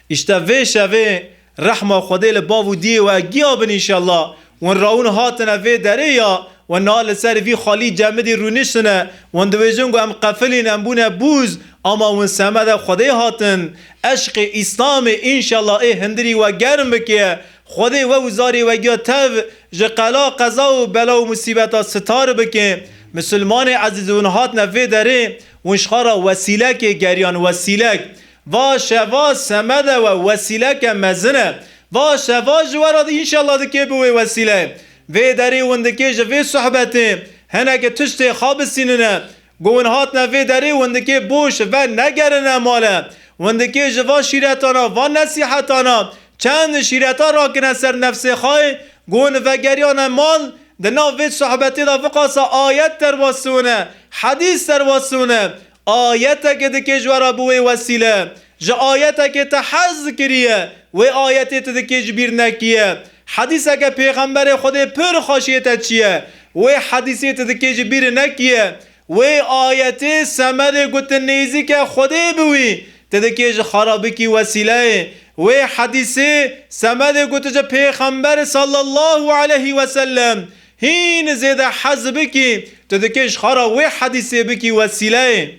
Îşte vê şevê rehma Xwedê li bav û diyê we giya bin înşellah. Hûn rawin hatine vê derê ya, we niha li ser vî xalî cemidî rûniştine, hûn dibêjin ku em qefilîn, em bûne bûz, ama hûn semede Xwedê hatin. Eşqê Îslamê înşellah ê hindirî we germ bike. Xwedê we û zarê we giya tev ji qela, qeza û bela û musîbeta sitar bike. Misilmanê ezîz, hûn hatine vê derê, hûn ji xwe re wesîlekê geriyan, wesîlek. Va şeva semede we wesîleke mezin e. Va şeva ji we re înşellah dikê bi wê wesîle. Vê derê hûn dikê ji vê sohbetê hineke tiştê xwe bisînine. Ku hûn hatine vê derê hûn dikê boş ve negerine male. Hûn dikê ji va şîretana, va nesîhetana çend şîreta rakine ser nefsê xwe. Ku hûn vegeriyane mal, di nav vê sohbetê de viqasa ayet derbasûne, hedîs derbasûne. Ayeteke dikê ji we re bi wê wesîle. Ji ayetekê te hez kiriye, wê ayetê tu dikê ji bîr nekiye. Hedîseke Pêxemberê Xwedê pir xweşiyê te çiye, wê hedîsê tu dikê ji bîr nekiye. Wê ayetê semedê ku tu nêzîke Xwedê biwî, tu dikê ji xwe re bikî wesîleyê. Wê hedîsê Semedê ku tu ji Pêxember sallallahu aleyhi ve sellem hîn zêde hez bikî, tu dikê ji xwe re wê hedîsê bikî wesîleyê.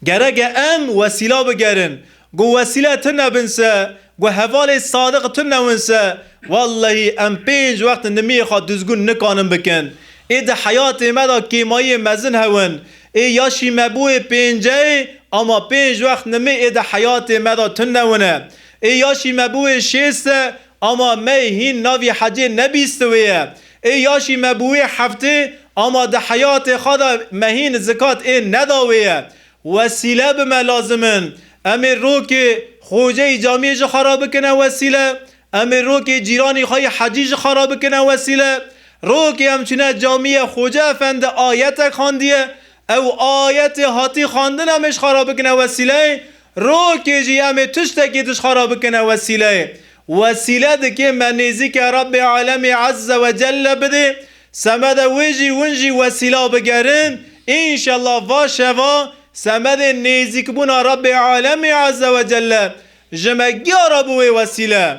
Gerek e em wesîla bigerin. Ku wesîle tune bin se, ku hevalê sadiq tune win se, wellehî em pênc wext nimiyê xwe dizgûn nikanin bikin. Ê di heyatê me de kêmayiyê mezin hewin. Ê yaşî me bûyê pênceyê, ama pênc wext nimê ê di heyatê me de tune win e. Ê yaşî me bûyê şêst e, ama me hîn navî hecê nebîstiwê ye. Ê yaşî me bûyê heftê, ama di heyatê xwe de me hîn zikat ê nedawê ye. Wesîle bi me lazim in. Em ê rokê xoceyî camiyê ji xwe re bikine wesîle. Em ê rokê cîranî xwe yê hecî ji xwe re bikine wesîle. Rokê em çûne camiyê xoce efendi ayetek xandiye. Ew ayetê hatî xwendin em ê ji xwe re bikine wesîleyê. Rokê jî em ê tiştekî di ji xwe re bikine wesîleyê. Wesîle dike me nêzîke Rabbê Alemê Azze ve Celle bidê. Semede wê jî win jî wesîla bigerin. Înşellah va şeva semedê nêzîkbûna Rabbê Alemê Azze ve Celle ji me giya re bû wê wesîle.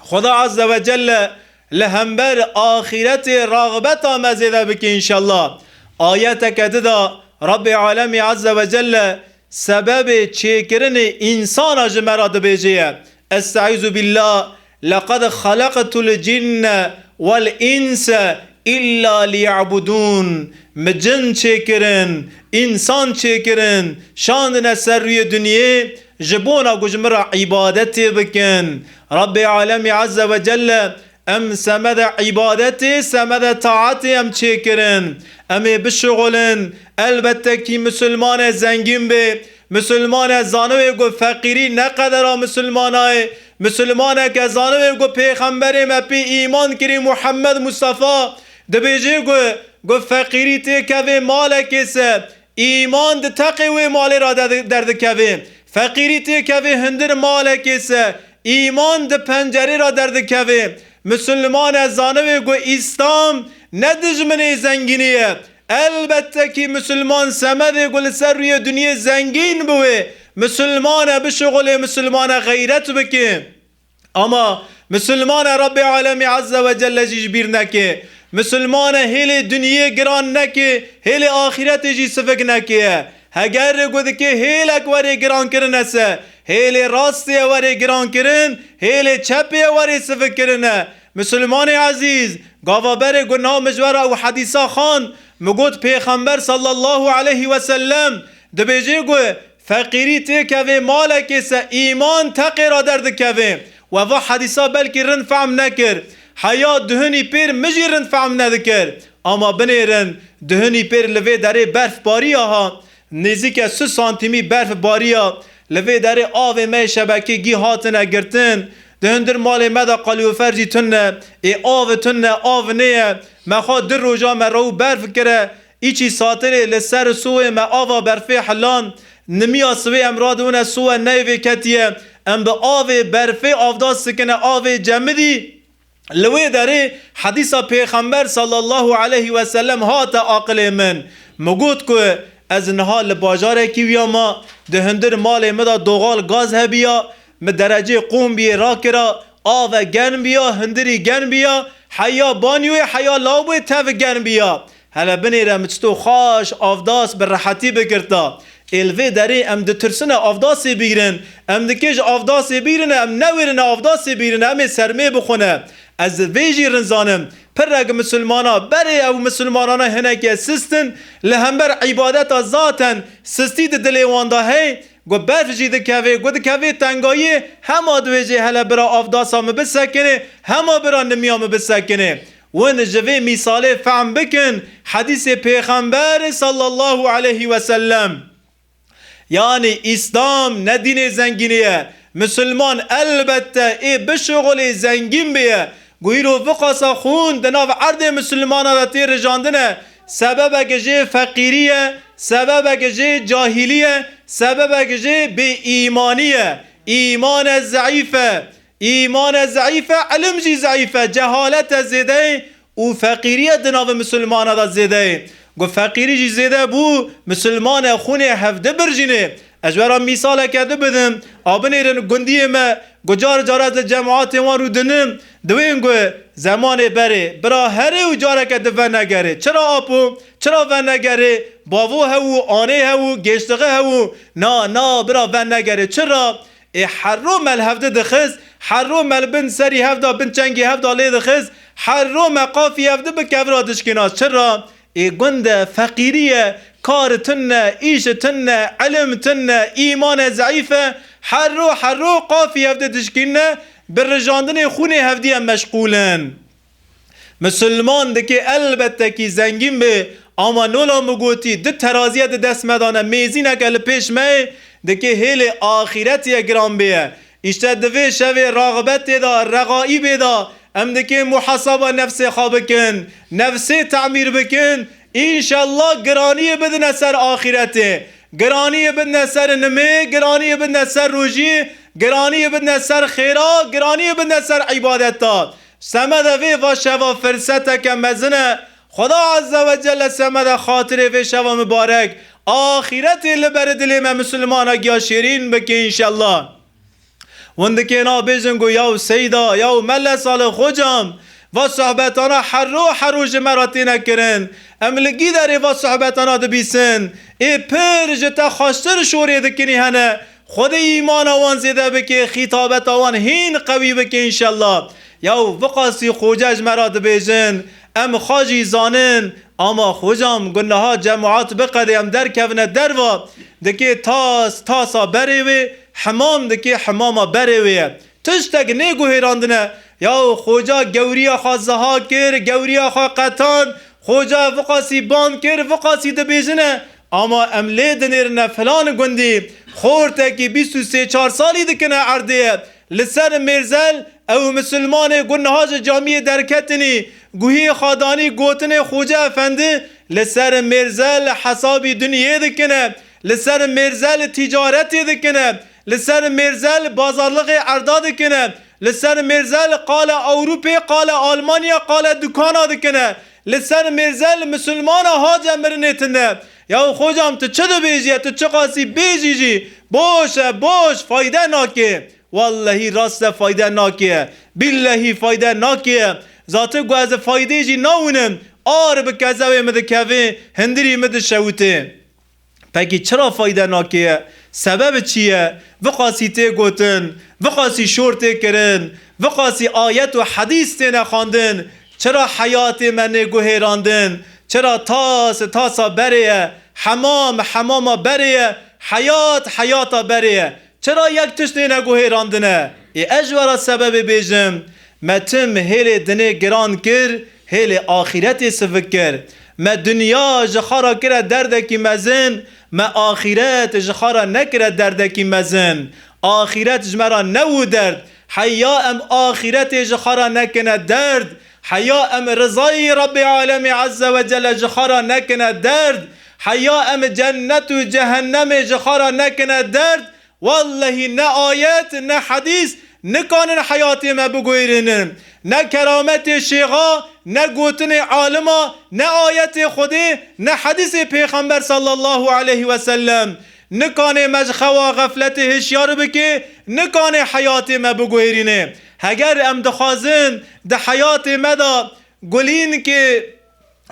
Xweda Azze ve Celle li hember axîretê raxbeta me zêde bike înşellah. Ayeteke di de Rabbê Alemê Azze ve Celle sebebê çêkirinê însana ji me re dibêje ye. Estaizu billah, "Leqad xeleqtul cinne vel inse illa liya'budun." Mi cin çêkirin, însan çêkirin, şandine ser rûyê dinyê, ji bona ku ji min re îbadetê bikin. Rabbê Alemî Azze ve Celle, em semede îbadetê, semede taetê em çêkirin. Em ê bişuxulin. Elbette kî misilmane zengîn bê, misilmane zanibe ku feqîrî ne qedera misilmana ye. Misilmaneke zanibe ku Pêxemberê me pê îman kirî Muhammed Mustafa dibêje ku, ku feqîrî têkevê malekê se, îman di teqê wê malê re de-, derdikevê. Feqîrî têkevê hundir malekê se, îman di pencerê re derdikevê. Misilmane zanibe ku Îslam ne dijminê zengînî ye. Elbette kî misilman semedê ku li ser rûyê dinyê zengîn biwê, misilmane bişuxulê, misilmane xeyret bike. Ama misilmane Rabbê Alemî Azze ve Celle jî ji bîr neke. Misilmane hêlê dinyê giran neke, hêlê axîretê jî sivik neke. Heger ku dike hêlek werê giran kirine se, hêlê rastê ye werê giran kirin, hêlê çepê ye werê sivik kirine. Misilmanê ezîz, gava berê ku niha min ji we re ew hedîsa xwend, min got, Pêxember sallallahu aleyhi ve sellem dibêje ku feqîrî têkevê malekê se, îman teqê re derdikeve. We va hedîsa belkî rind fehm nekir. Heya duhinî pêr min jî rind fehm nedikir. Ama binêrin, duhinî pêr li vê derê berf bariya ha. Nêzîke sî santîmî berf bariya. Li vê derê avê me yê şebekê gî hatine girtin. Di hundir malê me de kalorifer jî tune. Ê av tune, av nêye. Me xwe du roja me rew berf kire. Îçî satirê li ser sûyê me ava berfê hilan. Nimiya sibê em radibûne sûye neyvê ketiye. Em bi avê berfê avdas dikine, avê cemidî. Li wê derê hedîsa Pêxember sallallahu aleyhi ve sellem hate aqilê min. Min got ku ez niha li bajarekî wîya ma, di hundir malê min de doğal gaz hebiya, min derecê qombiyê rakira, ave germ biya, hundirî germ biya, heya banyoyê, heya lawboyê tev germ biya. Hele binêre min çito xweş avdas bi rehetî bigirta. Ê li vê derê em ditirsine avdasê bîgrin. Em dikê ji avdasê bîgrine, em newêrine avdasê bîgrine, em ê sermê bixwine. Ez vê jî rin zanim. Pirek misilmana, berê ew misilmanana hineke sist in, li hember îbadeta zaten sistî di dilê wan de hey, ku berf jî dikevê, ku dikevê tengayiyê, hema dibêjê hele bira avdasa min bisekinê, hema bira nimiya min bisekinê. Win ji vê mîsalê fehm bikin, hedîsê Pêxember sallallahu aleyhi ve sellem. Yanî Îslam ne dînê zengînê ye. Misilman elbette ê bişuxulê zengîn bê ye. Ku îro viqasa xûn di nav erdê misilmana de tê rijandine, sebebeke jê feqîrî ye, sebebeke jê cahîlî ye, sebebeke jê bêîmanî ye. Îmane zeîf e. Îmane zeîf e, ilim jî zeîf e, cehalete zêde ye û feqîriye di navê misilmana de zêde ye. Ku feqîrî jî zêde bû, misilmane xûnê hevdi birjînê. Ez ji we re mîsaleke din bidim. A binêrin gundiyê me, ku car car ez li cemaatê wan rû dinim, diwên ku zemanê berê, bira herê û careke di venegerê. Çira apo? Çira venegerê? Bavo hewû, anê hewû, gêştixi hewû. Na, na, bira venegerê. Çira? Ê herro me li hevdi dixist, herro me li bin serî hevda, bin çengê hevda lê dixist, herro me qafî hevdi bi kevra dişkîna. Çira? Ê gund e, feqîrî ye, kar tune, îş tune, ilim tune, îman e zeîf e, herro herro qafî hevdi dişkîne, bi rijandinê xûnê hevdî em meşqûl in. Misilman dikê elbette kî zengîn bê, ama nola min gotî, du teraziyê di dest me de ne, mêzîneke li pêş me ye, dikê hêlê axîretê ye giran bê ye. Îşte di vê şevê raxbetê de, regaîbê de em dikê muhasaba nefsê xwe bikin, nefsê temîr bikin, înşellah giraniyê bidine ser axîretê, giraniyê bidine ser nimê, giraniyê bidine ser rojî, giraniyê bidine ser xêra, giraniyê bidine ser îbadeta. Semede vê va şeva firseteke mezin e. Xweda Azze ve Celle semede xatirê vê şeva mibarek axîretê li ber dilê me misilmana giya şêrîn bike înşellah. Hûn dikê nabêjin ku yaw Seyda, yaw Mele Salih Xocam, va sohbetana herro herro ji me re têne kirin. Em li gîderê va sohbetana dibîsin. Ê pir ji te xweştir şorê dikinî hene. Xwedê îmana wan zêde bike, xîtabeta wan hîn qewî bike înşellah. Yaw viqasî xoce ji me re dibêjin, em xwe jî zanin, ama xocam, ku niha cemaat biqede em derkevine derva, dikê tas, tasa berê wê, himam dikê himama berê wê ye. Tiştek nêguhêrandine. Yaw xoca gewriya xwe ziha kir, gewriya xwe qetand, xoca viqasî ban kir, viqasî dibêjine, ama em lê dinêrine filan gundî, xortekî bîst û sê çar salî dikine erdê ye. Li ser mêrzel ew misilmanê ku niha ji camiyê derketinî, guhiyê xwe danî gotinê Xoce Efendi, li ser mêrzel hesabî dinyê dikine, li ser mêrzel tîcaretê dikine, li ser mêrzel bazarlixê erda dikine, li ser mêrzel qale Ewropê, qale Almanya, qale dukana dikine, li ser mêrzel misilmana hace mirinê tune. Yaw xocam, tu çi dibêjî ye? Tu çiqasî bêjî jî, boş e, boş, fayde nake. Wallehî rast e, fayde nake. Billehî fayde nake. Zate ku ez faydê jî nawînim, ar bi kezewê min dikeve, hindirî min dişewite. Pekî çira fayde nake? Sebeb çi ye? Viqasî tê gotin, viqasî şor tê kirin, viqasî ayet û hedîs têne xwendin. Çira heyatê me nê guhêrandin? Çira tas tasa berê ye, hemam hemama berê ye, heyat heyata berê ye? Çira yek tişt nêne guhêrandine? Ê ez ji we re sebebê bêjim, me tim hêlê dinê giran kir, hêlê axîretê sivik kir. Me dinya ji xwe re kire derdekî mezin, me axîret ji xwe re nekire derdekî mezin. Axîret ji me re nebû derd. Heya em axîretê ji xwe re nekine derd. Heya em rizayî Rebbê Alemê Azze ve Celle ji xwe re nekine derd. Heya em cennet û cehennemê ji xwe re nekine derd. Wellehî ne ayet, ne hedîs nikanin heyatê me biguhêrînin. Ne kerametê şêxa, ne gotinê alima, ne ayetê Xwedê, ne hedîsê Pêxember sallallahu aleyhi ve sellem nikanê me ji xewa xefletê hişyar bike, nikanê heyatê me biguhêrîne. Heger em dixwazin di heyatê me de gulînkê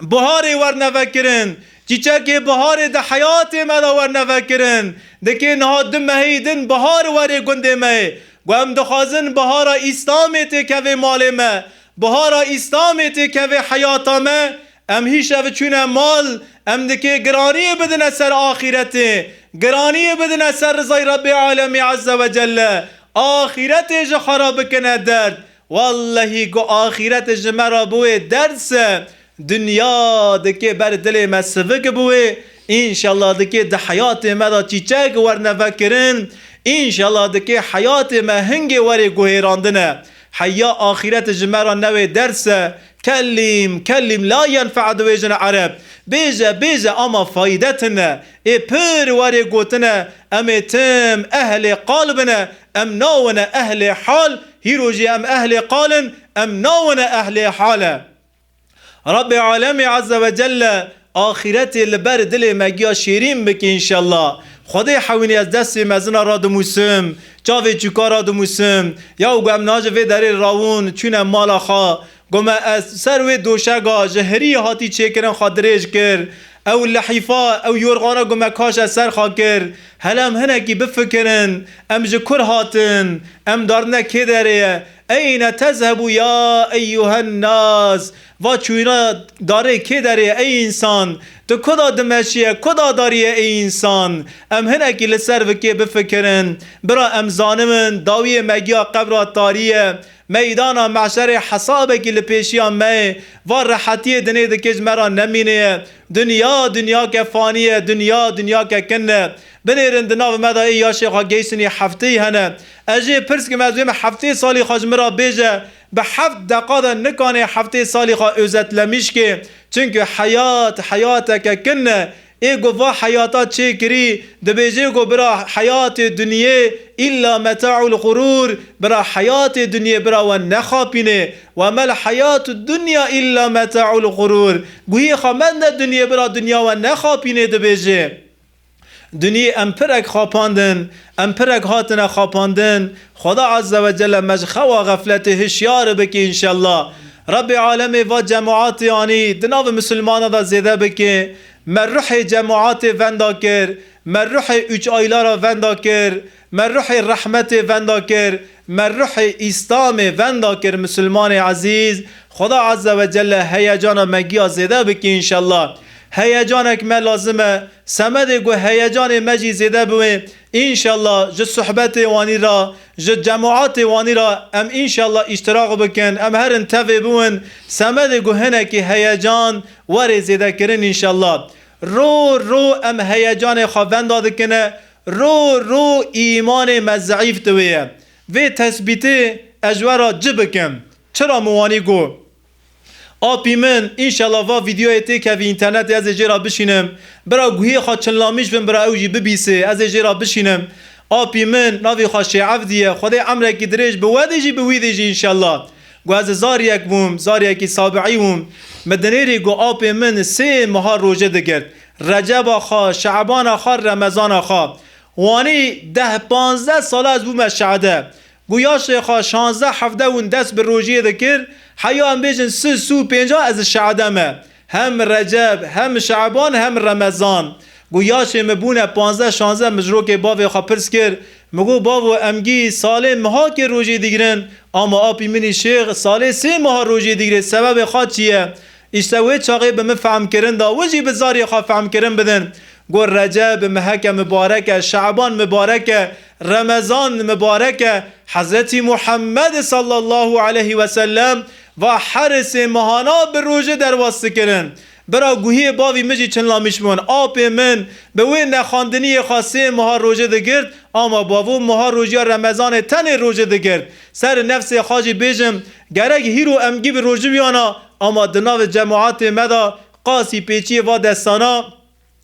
biharê werne vekirin, çîçekê biharê di heyatê me de werne vekirin, dikê niha du mehî din bihar werê gundê me ye. Ku em dixwazin bihara Îslamê têkeve malê me, bihara Îslamê têkeve heyata me, em hîşev çûne mal, em dikê giraniyê bidine ser axîretê, giraniyê bidine ser rizay Rebbê Alemê Azze ve Celle, axîretê ji xwe re bikine derd. Wellehî ku axîret ji me re biwê ders e, dinya dikê ber dilê me sivik biwê, înşallah dikê di heyatê me de çîçek werne vekirin, înşallah dikê heyatê me hingê werê guhêrandine. Heya axîret ji me re newê ders e, kellîm, kellîm la yenfe'a dibêjin ereb. Bêje, bêje ama fayde tine. Ê pir werê gotine, em ê tim ehlê qal bine, em nawine ehlê hal, hîro jî em ehlê qal in, em nawine ehlê hal e. Rabbê Alemê Azze ve Celle axîretê li ber dilê me giya şêrîn bike înşallah. Xwedê hewînî ez destê mezina radimûsim, çavê çûka radimûsim. Ya û gu em niha ji vê derê rawûn, çûne mala xwe. Gu me ez ser wê doşega ji hirî hatî çêkirin xwe dirêj kir. Ew lehîfa, ew yorxana gu me kaş ez ser xwe kir. Hele em hinekî bifikirin, em ji kur hatin, em darine kê derê ye? Eyne tezhebû ya eyyuhen nas? Va çûyîna darê kê derê ye ey însan? Tu ku da dimeşiye, ku da dariye ey însan? Em hinekî li ser vikê bifikirin. Bira em zanibin, dawiyê me giya qebra tarî ye. Meydana mehşerê hesabekî li pêşiya me ye. Va rehetiyê dinê dikê ji me ra nemînê ye. Dinya, dinyake fanî ye, dinya, dinyake kin e. Binêrin di nav me de ê yaşê xwe geyştinî hefteyî hene. Ez jê pirs kim, ez bêm heftê salî xwe ji min ra bêje, bi heft deqa de nikanê heftê salî xwe özetlemîş kê. Çimkî heyat, heyateke kin e. Ê ku va heyata çêkirî, dibêjê ku bira heyatê dinyê îlla metaul xurûr, bira heyatê dinyê bira we nexapînê. Ve mel heyatu dunya îlla metaul xurûr. Guhî xwe mende dinyê bira dinya we nexapînê dibêjê. Dinyê em pirek xapandin, em pirek hatine xapandin. Xweda Azze ve Celle me ji xewa xefletê hişyar bike înşellah. Rabbê alemê va cemaatê anî di nav misilmana de zêde bike. Me ruhê cemaatê venda kir, me ruhê üç aylara venda kir, me ruhê rehmetê venda kir, me ruhê Îslamê venda kir misilmanê ezîz. Xweda Azze ve Celle heyecana me giya zêde bike înşellah. Heyecanek me lazim e. Semedê ku heyecanê me jî zêde biwê, înşallah ji sohbetê wanî ra, ji cemaatê wanî ra em înşallah îştirak bikin, em herin tevê biwin. Semedê ku hinekî heyecan werê zêde kirin înşallah. Ro ro em heyecanê xwe venda dikine, ro ro îmanê me zeîf diwê ye. Vê tesbîtê ez ji we ra ci bikim. Çira min wanî got? Apî min, înşallah va vîdeoyê têkevî înternetê ez ê jê ra bişînim. Bira guhiyê xwe çinlamîş bin, bira ew jî bibîsê, ez ê jê ra bişînim. Apî min, navê xwe Şêevdî ye. Xwedê emrekî dirêj bi we dê jî bi wî dê jî înşallah. Gu ez zariyek bûm, zariyekî sabiî bûm. Min dinêrî gu apê min sê meha roje digirt. Receba xwe, Şe'bana xwe, Remezana xwe. Wanî deh panzdeh sala ez bûme şade. Gu yaşê xwe şanzdeh hevdeh hûn dest bi rojiyê dikir, heya em bêjin sih, sih û pênca ez şade me. Hem Receb, hem Şe'ban, hem Remezan. Gu yaşê min bûne panzdeh şanzdeh, min ji rokê bavê xwe pirs kir. Min got, bavo, em gî salê miha kê rojê digirin, ama apî min î şêx salê sê miha rojê digirê, sebebê xwe çi ye? Îşte wê çaxê bi min fehmkirin da, wê jî bi zarê xwe fehmkirin bidin. Got, Receb meheke mibarek e, Şe'ban mibarek e, Remezan mibarek e. Hezretî Muhammed sallallahu aleyhi ve sellem va her sê mehana bi rojê derbas dikirin. Bira guhiyê bavî min jî çinlamîş bûn. Apê min bi wê nexandiniyê xwe sê meha rojê digirt, ama bavo meha rojiya Remezanê tenê rojê digirt. Ser nefsê xwe jî bêjim, gerek hîro em gî bi rojî biyana, ama di navê cemaatê me de qasî pêçiyê va destana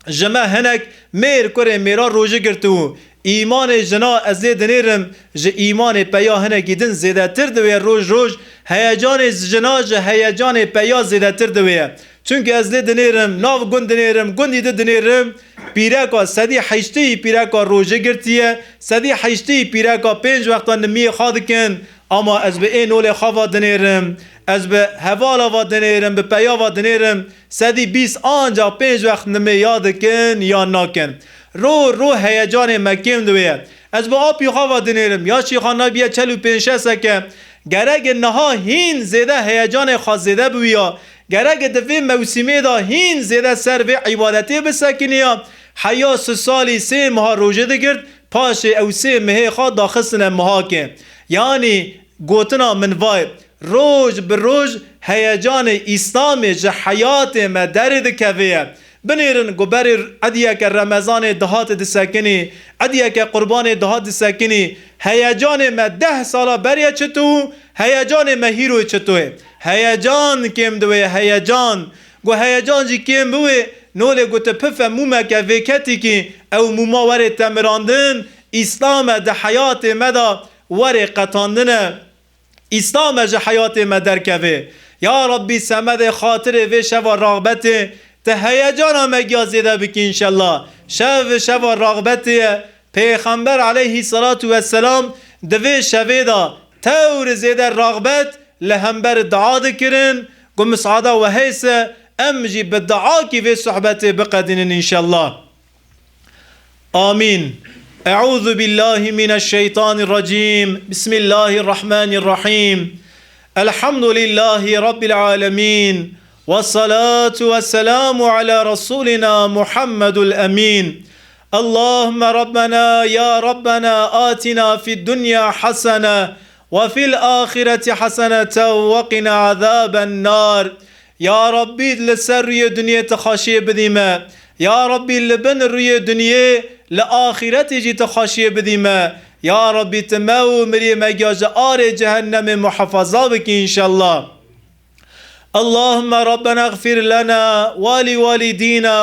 ji me hinek mêr kurê mêra rojî girtibû. Îmanê jina ez lê dinêrim, ji îmanê peya hinekî din zêdetir diwê roj roj, heyecanê jina ji heyecanê peya zêdetir diwê. Çunke ez lê dinêrim, nav gund dinêrim, gundî di dinêrim, pîreka sedî heştê yî pîreka rojê girtiye, sedî heştê yî pîreka pênc wexta nimiyê xwe dikin. Ama ez bi ê nolê xwe va dinêrim, ez bi hevala va dinêrim, bi peya va dinêrim, sedî bîst ancax pênc wext nimê ya dikin ya nakin. Ro ro heyecanê me kêm diwê ye. Ez bi apî xwe va dinêrim, yaşî xwe nabiye çel û pênc şeseke. Gerek e niha hîn zêde heyecanê xwe zêde biwîya. Gerek e di vê mewsîmê de hîn zêde ser vê îbadetê bisekiniya. Heya sih salî sê meha rojê digirt, paşê ew sê mehê xwe daxistine mehakê. Yanî gotina min vay, roj bi roj heyecanê Îslamê ji heyatê me derê dikeve ye. Binêrin ku berê ediyeke Remezanê dihatê disekinî, ediyeke Qurbanê dihat disekinî, heyecanê me deh sala beriye çito û heyecanê me hîroyê çito ye. Heyecan kêm diwê, heyecan. Ku heyecan jî kêm biwê, nolê ku tu pife mûmeke vêketîkî, ew mûma werê temirandin, Îslam e di heyatê me de werê qetandin e. Îslam e ji heyatê me derkeve. Ya Rabbî, semedê xatirê vê şeva raxbetê, tu heyecana me giya zêde bikî înşellah. Şev şeva raxbetê ye. Pêxember aleyhî selatu vesselam di vê şevê de tewr zêde raxbet li hember dua dikirin, ku misada we heyse em jî bi duakî vê sohbetê biqedînin înşellah. آمين. أعوذ بالله من الشيطان الرجيم. بسم الله الرحمن الرحيم. الحمد لله رب العالمين. والصلاة والسلام على رسولنا محمد الأمين. اللهم ربنا يا ربنا آتنا في الدنيا حسنة وفي الآخرة حسنة وقنا عذاب النار. Ya Rabbî, li ser rûyê dinyê tu xweşiyê bidî me. Ya Rabbî, li bin rûyê dinyê, li axîretê jî tu xweşiyê bidî me. Ya Rabbî, tu me û miriyê me giya ji arê cehennemê muhefaza bikî înşellah. اللهم ربنا اغفر لنا ولوالدينا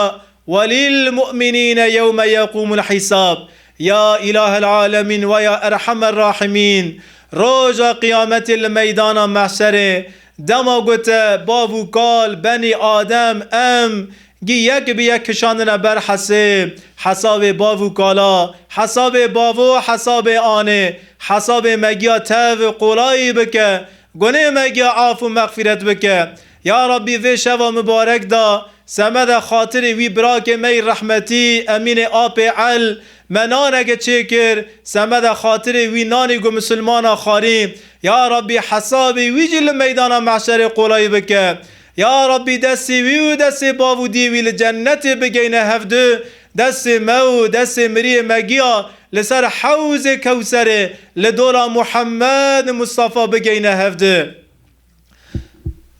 وللمؤمنين يوم يقوم الحساب. Ya îlahel alemîn ve ya erhemer rahimîn, roja qiyametê li meydana mehşerê, dema gote bav û kal, benî Adem, em gî yek bi yek kişandine ber hesêb, hesabê bav û kala, hesabê bavo, hesabê anê, hesabê me giya tev qolayî bike, gunê me giya af û mexfîret bike. Ya Rabbî, vê şeva mibarek da, semede xatirê wî birakê me yî rehmetî, Emînê Apê El, me naneke çêkir, semede xatirê wî nanî ku misilmana xwarî. Ya Rabbî, hesabê wî jî li meydana mehşerê qolayî bike. Ya Rabbî, destê wî û destê bav û diyê wî li cennetê bigeyne hevdu, destê me û destê miriyê me giya li ser hewzê Kewserê, li dola Muhammed Mustafa bigeyne hevdu.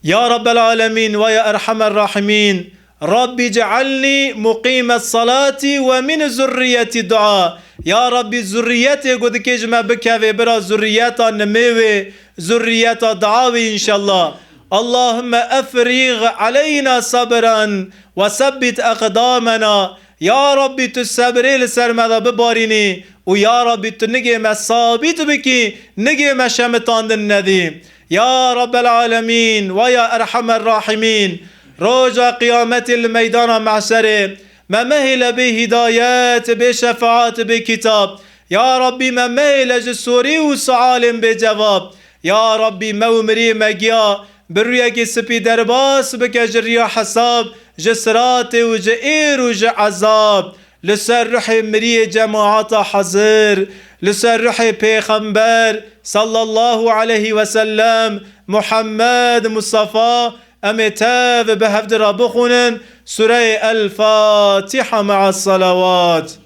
Ya Rabbel Alemîn ve ya Erhemer Rahimîn, Rabbî cealnî muqîmes salatî ve min zurriyetî dua. Ya Rabbî, zurriyetê ku dikê ji me bikevê bira zurriyeta nimê wê, zurriyeta dua wê înşellah. Allahümme efrîg aleyna sabran ve sebbit eqdamena. Ya Rabbî, tu sebrê li ser me de bibarînî û ya Rabbî, tu nigê me sabît bikî, nigê me şemitandin nedî. Ya Rabbel Alemîn ve ya Erhemer Rahimîn, roja qiyametê li meydana mehşerê me mehêle bê hîdayet, bê şefaat, bê kitab. Ya Rabbî, me mehêle ji sorî û sualên bê cevab. Ya Rabbî, me û miriyê me giya bi rûyekî spî derbas bike ji riya hesab, ji siratê û ji êr û ji ezab. Li ser ruhê miriyê cemaata hazir, li ser ruhê Pêxember sallallahu aleyhi ve sellem, Muhammed Mustafa, em ê tev bi hevdi re bixwînin Sureyê El Fatiha me'a salawat.